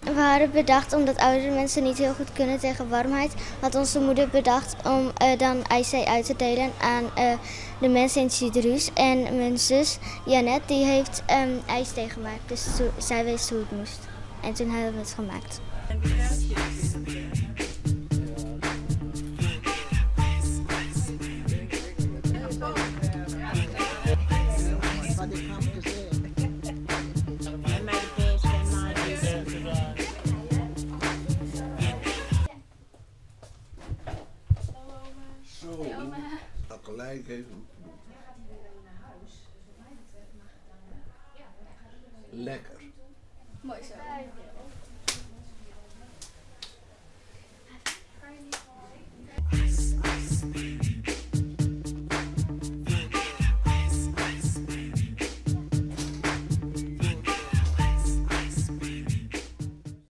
We hadden bedacht, omdat oudere mensen niet heel goed kunnen tegen warmheid, had onze moeder bedacht om dan ijsthee uit te delen aan de mensen in Zydruus. En mijn zus Janet die heeft ijsthee gemaakt, dus zij wist hoe het moest. En toen hebben we het gemaakt. Zo, dat gelijk even. Lekker. Mooi zo.